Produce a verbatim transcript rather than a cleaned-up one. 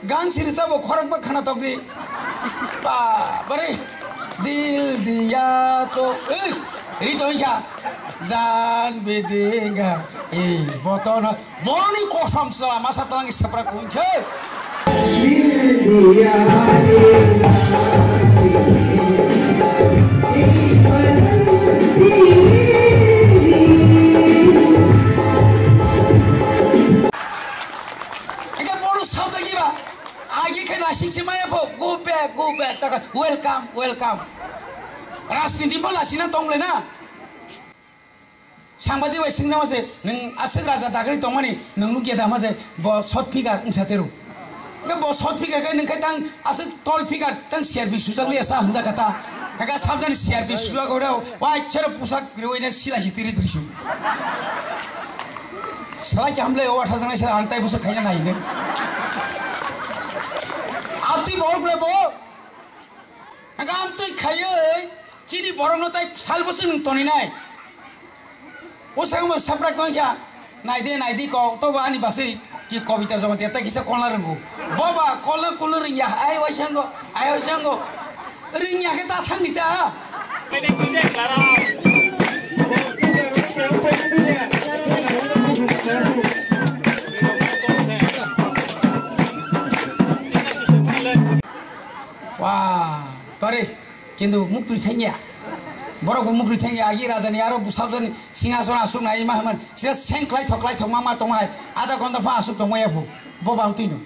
Gan siri sabo khorok ba khana tok di. Ba, bare. Dil diya to, eh, ri to ya. Jan be denga, eh, boto na. Boni kosom sala masa talang sepra kun khe. Ika bono sabda giba. Agi khe nasik se maya pho. Go back, go back. Taka, welcome, welcome. Rajniti bo lasina tong le na. Sangbadik bai singjakma se, nwng aswk raja dagri tongmani, nwng nukya da hwnma se, bo short figure wngsa teru. Hwnkhe bo short figure khe nwng khe tang aswk tall figure, tang C R P sujak liya sa hwnjak kha ta. Hwnkhe sabjani C R P sujak hwreo, wai chero pusak riwai na sila si tiri tiri su. Salai khe hamle o atha jangnai sa antai busa khaina nai ne. Abdi borok le bo. Hwnkhe amtwi khaiwi chini borokno tai sal bwswk nwng toninai. O sakno saprak tongkha. Naidi, naidi ko, tobo ani baswi ki Kobita Jamatia tai kisa kolna rwngo. Boba, kolna kolna rwngya, ai waisa wngo, ai waisa wngo. Rwngya khe ta thangdi ta. Wah, tore. Kintu muktwi thangya. Borok bo muktwi thangya. Agi rajani aro bwsajoni singhason aswk nai ma hwnmani. Sira seng klaithok klaithok ma ma tongma hai. Adha ghonta pha aswk tongma yaphu. Bo bang twino.